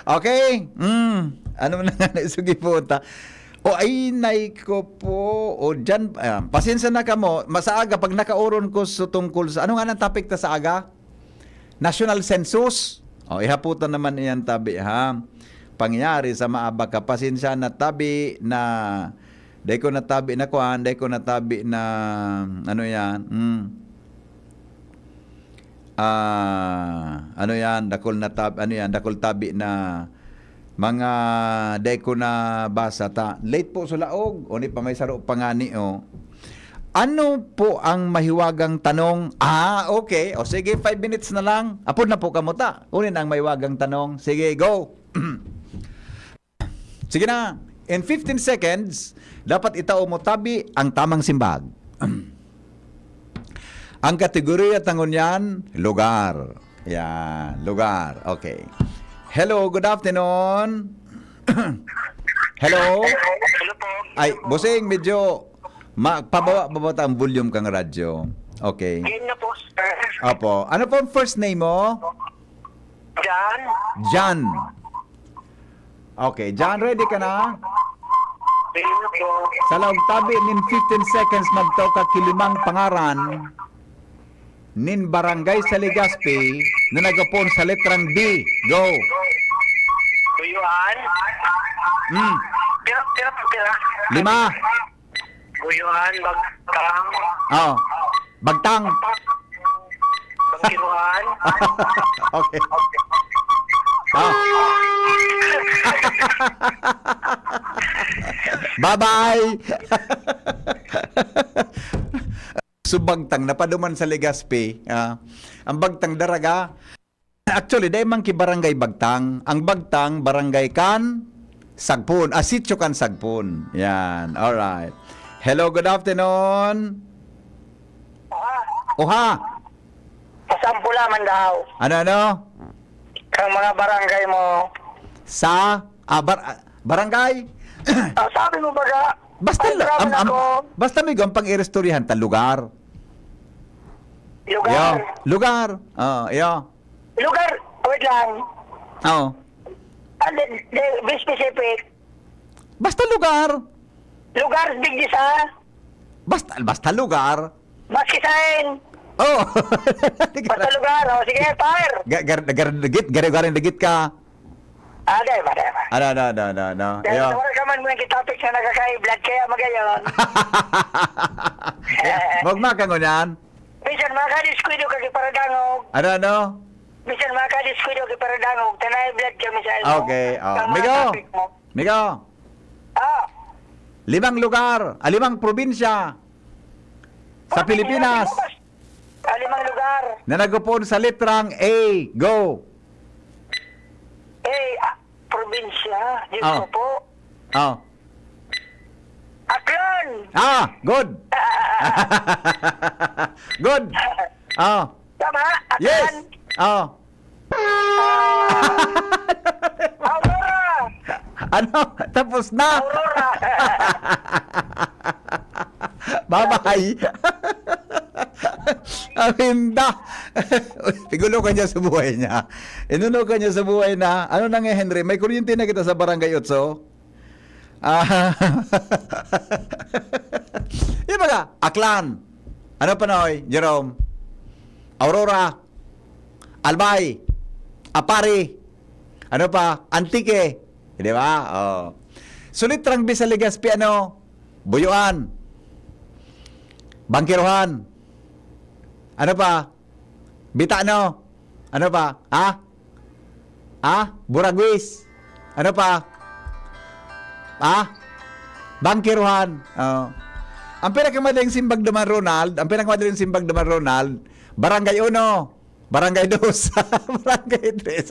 Okay? Mm. Ano na nga na isugi po ta? O, ay, nay ko po. O, dyan, ah, pasensya na kamo. Masaaga, pag nakauron ko sa tungkol sa, ano nga nang topic ta sa aga? National Census. O, ihaputan naman iyan, tabi, ha? Pangyari sa maabak ka. Pasensya na, tabi, na dai ko natabi na kuan, dai ko natabi na, ano yan, mm. Ah, ano yan, dakul na tab-, ano yan, dakul tabi na mga dai ko nabasa ta. Late po sa laog, o ni pa may saro pa ngani, oh. Ano po ang mahiwagang tanong? Ah, okay. O sige, five minutes na lang. Apod na po kamuta. Unin ang mahiwagang tanong. Sige, go. Sige na. In fifteen seconds, dapat itao mo tabi ang tamang simbag. Ang kategorya ta ngunyan, lugar. Yan, lugar. Okay. Hello, good afternoon. Hello? Hello po. Ay, bossing, medyo ma pababa, pababa ang volume kang radyo. Okay. Yan na po, sir. Opo. Ano po ang first name mo? Jan? Jan. Okay, Jan, ready ka na? Yan na po. Sa laog tabi nin fifteen seconds, magtao ka ki limang pangaran nin barangay sa Legazpi na nagapoon sa letrang B. Go. Buyuan? Mm. Pira, pira, pira. Lima. Buyuan, Bagtang, Oh. Bagtang. Bangkiruhan. Okay. Ah. Bye-bye. So, Bagtang, napaduman sa Legazpi. Ah, ang Bagtang daraga. Actually, dai man ki barangay Bagtang. Ang Bagtang, barangay kan Sagpon. Ah, sitio kan Sagpon. Yan. Alright. Hello, good afternoon. Oha. Pasampo lamang daw. Ano, ano? Ang mga barangay mo. Sa ah, bar- ah, barangay? Ah, sabi mo baga, Basta ay, la- grabe am- na am- ako. Basta may gampang iristoryahan ta lugar. Lugar. Yo, lugar. Oh, yo. Lugar. Wait lang. Oh. Ah, di, di, be specific. Basta lugar. Lugar, digdi sa. Basta basta lugar. Maski sain. Oh. Basta lugar. O, sige, par. Ga- gar- gar- dagit, gari-garing dagit ka. Ah, dai ba, dai ba? Ano, ano, ano, ano, ano. Dahil Yo. wala ka man muna topic na nakaka-blood, kaya magayon. Magmaka ngunyan. Minsan makadiskuido ka ki paradangog. Ano, ano? Minsan makadiskuido ki paradangog. Tanay blood ka minsan. Okay, oh. Ang mga Migo. Topic mo. Migo. Ah, Limang lugar, ah, limang probinsya sa Pilipinas Ah, limang lugar. na nagpuon sa litrang A. Go. Eh, ah, probinsya. Diyos Ah. ko po. Oh. Aklan. Ah, good. Good. Oh. Tama? Yes. Aklan. Oh. Aurora. Ano? Tapos na. Aurora. Bye-bye. Aminda. Uy, tigulo ka niya sa buhay niya. Inuno ka niya sa buhay na. Ano na nga, Henry? May kuryente na kita sa Barangay Otso? Ah. Yung mga, Aklan. Ano pa, Noy? Jerome? Aurora. Albay. Apari. Ano pa? Antique. Di ba? Oh. Sulit rang bisa Legazpi, ano? Buyuan. Bangkiruhan. Ano pa? Bitano. Ano pa? Ha? Ha? Buragwis. Ano pa? Ha? Bangkiruhan. Oh. Ang pinakamadaling simbag naman, Ronald, ang pinakamadaling simbag naman, Ronald, Barangay Uno, Barangay Dos, Barangay Tres,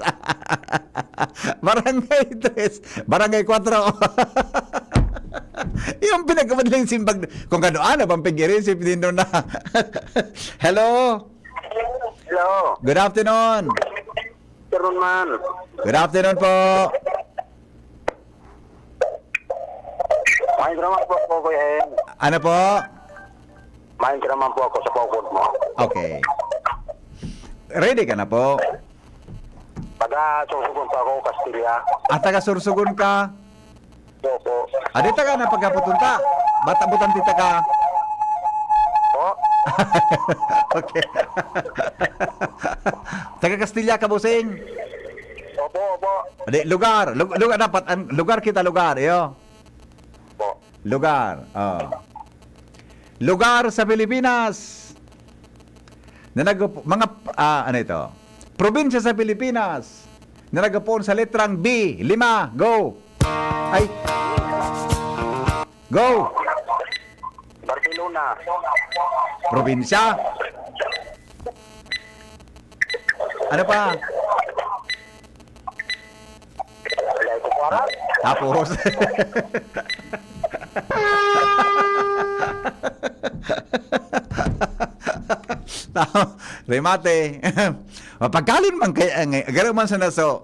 Barangay Tres, Barangay Kwatro. Yung pinakamadaling simbag, kung ano-ano bang pag-irisip din doon na. Hello? Hello. Good afternoon. Afternoon man. Good afternoon po. Maayong drama po ako, Kuya Hen. Ano po? Maayong drama po ako sa pagod mo. Okay. Ready ka na po? Taga Sorsogon po ako, Castilla. Ah, taga Sorsogon ka? Opo. Ah, di taga na pagkaputunta. Bata butang di taga. Po? Okay. Taga Castilla ka, bossing? Opo, opo. Di, lugar. Lug- lugar dapat. Ang lugar kita, lugar. Iyo. Po. Lugar. Oh. Lugar sa Pilipinas. Na nag- mga, ah, ano ito? Probinsya sa Pilipinas. Na nagpuon sa letrang B. Lima. Go. Ay. Go. Barcelona. Probinsya. Ano pa? Tapos. Tao, remate. Mapagkalin man kay, ang, garo man sa naso,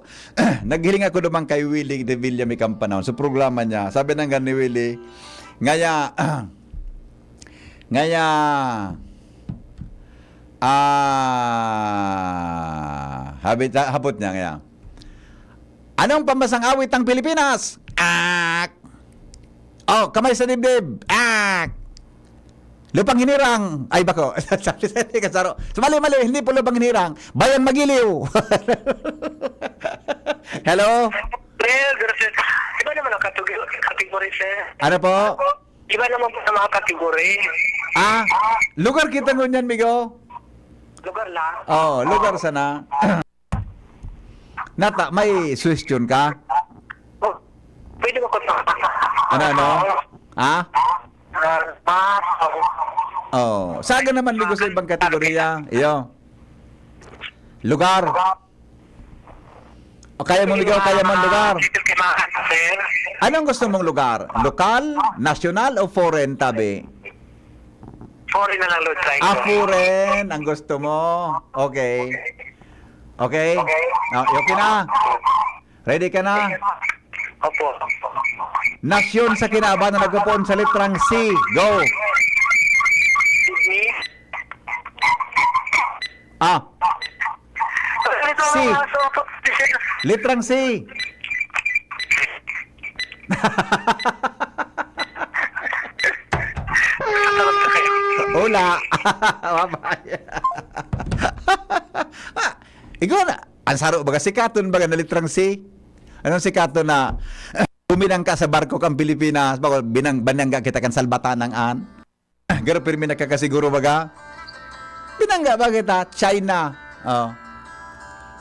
naghiling ako naman kay Willie de Villa may kampanaw. Sa programa niya, sabi nang ni Willie, ngaya, ngaya, ah, habit, hapot niya, ngaya. Anong pambasang awit ng Pilipinas? Ak! Oh, kamay sa dibdib. Ak! Lupang hinirang. Ay, bako. Sabi sa kasaro. Mali, mali. Hindi po lupang hinirang. Bayan magiliw. Hello? Well, gracias. Iba naman ang category, category, sir. Ano po? Iba naman po sa mga category. Ah, lugar kita ngunyan, migo? Lugar lang. Oh, lugar sana. Nata, may suggestion ka? Oh, pwede ba ko sa... Ano, ano? Ha? Ah, ah, Oh, saga naman, migo, sa ibang kategorya. Iyo. Lugar. O kaya mo, migo, kaya mo ang lugar. Dito kay mga sir. Anong gusto mong lugar? Lokal, nasyonal, o foreign, tabi? Foreign na lang, Lord. Thank Ah, you. Foreign ang gusto mo. Okay. Okay? Okay. Ah, okay na. Ready ka na? Opo. Nasyon sa Kinaban na nagpupoon sa litrang C. Go. Sydney? Ah. Ano ito, C. Mga soto? Litrang C. Wala. Wabay. Ah, ikaw na. Ang saro baga sikaton baga na litrang C. Anong sikaton na uminang ka sa barko kang Pilipinas, bako binang, banangga kita kan salbatanang an? Garo pirmi nakakasiguro baga? Binangga ba kita? China. Oh.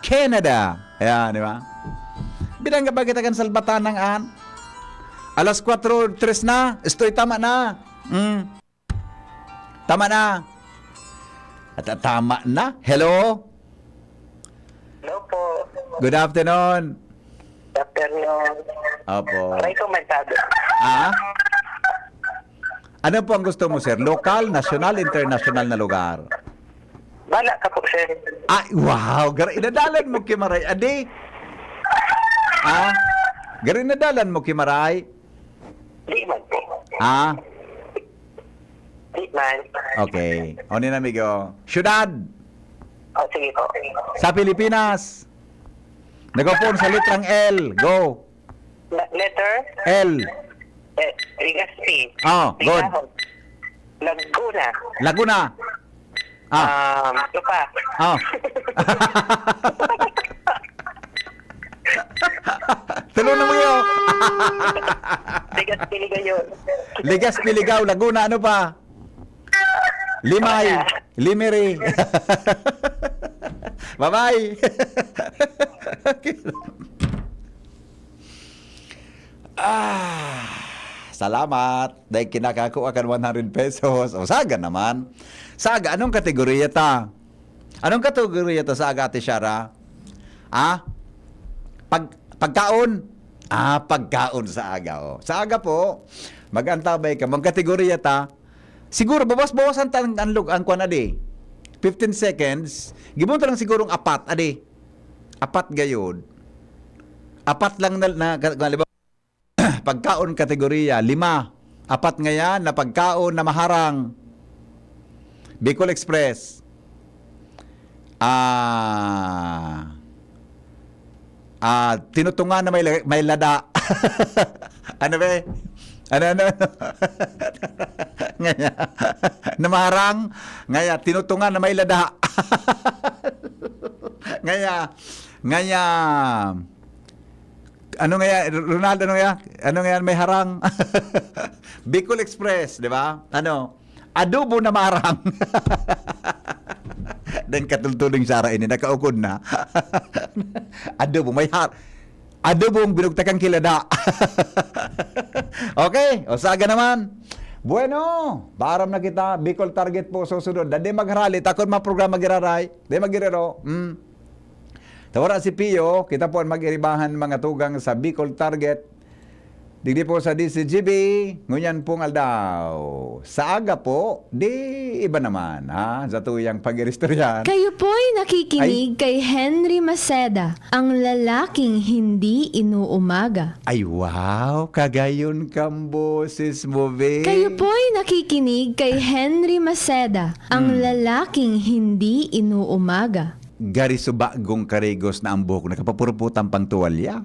Canada. Ayan, di ba? Binangga ba kita kan salbatanang an? Alas kwatro tres na. Estoy tama na. Mm. Tama na. At, at tama na. Hello? Hello po. Good afternoon. Good afternoon. Opo. Aray ko, may sabi. Ah? Ano po ang gusto mo, sir? Lokal, nasyonal, internasyonal na lugar? Wala ka po, sir. Ay, wow! Gar-, inadalan mo, Kimaray. Adi? Ah? Gar-, inadalan mo, Kimaray? Di man po. Ah? Di man. Okay. O, ni amigo. Syudad. O, sige po. Sa Pilipinas. Nagapon sa litrang L. Go. Le-, letter? L. Eh, Legazpi. Ah, good. Ligahon. Laguna. Laguna. Ah. Um, ano pa? Ah. Tulo na mo yun. Legazpi, Ligao. Legazpi, Ligao, Laguna, ano pa? Limay. Wala. Limiri. Bye-bye. Ah, salamat. Dahil kinakakua kan one hundred pesos. O, saga naman. Saga, anong kategorya ta? Anong kategorya ta, saga, Ate Shara? Ah? Pag, pagkaon? Ah, pagkaon sa aga, oh. Sa aga po, mag-antabay ka. Mga kategorya ta, siguro, bawas-bawasan ta ang, ang, lug-, ang kwan, adi. Fifteen seconds. Gibon ta lang sigurong apat, adi. Apat gayod. Apat lang na, na, ka-, halimbawa, pagkaon kategorya, lima. Apat ngayan na pagkaon na maharang. Bicol Express. Ah, ah, tinutungan na may la-, may lada. Ano ba eh? Ano, ano, ano? Ngaya, na maharang, ngaya, tinutungan na may lada. Ngaya, ngaya, ano ngaya, Ronaldo, ano ngaya? Ano ngaya may harang? Bicol Express, di ba? Ano? Adobo na maharang. Dan katultuling Sara ini, nakaukod na. Adobo, may har-, adobong binugtakan kilada. Okay, o saga naman. Bueno, paaram na kita. Bicol Target po susunod. Dadi magharali, takon mga programa giraray. Di magirero. Mm. Tawara si Pio, kita po ang mag-iribahan mga tugang sa Bicol Target. Digdi po sa D C G B, ngunyan pong aldaw. Sa aga po, di iba naman, ha? Sa tuyang pag-iristoryahan. Kayo po'y nakikinig kay Henry Maceda, ang lalaking hindi inuumaga. Ay, wow! Kagayon kang boses mo, be. Kayo po'y nakikinig kay Henry Maceda, ang Hmm. lalaking hindi inuumaga. Gari subagong karigos na ang buhok, nakapapuruputang pang tuwalya.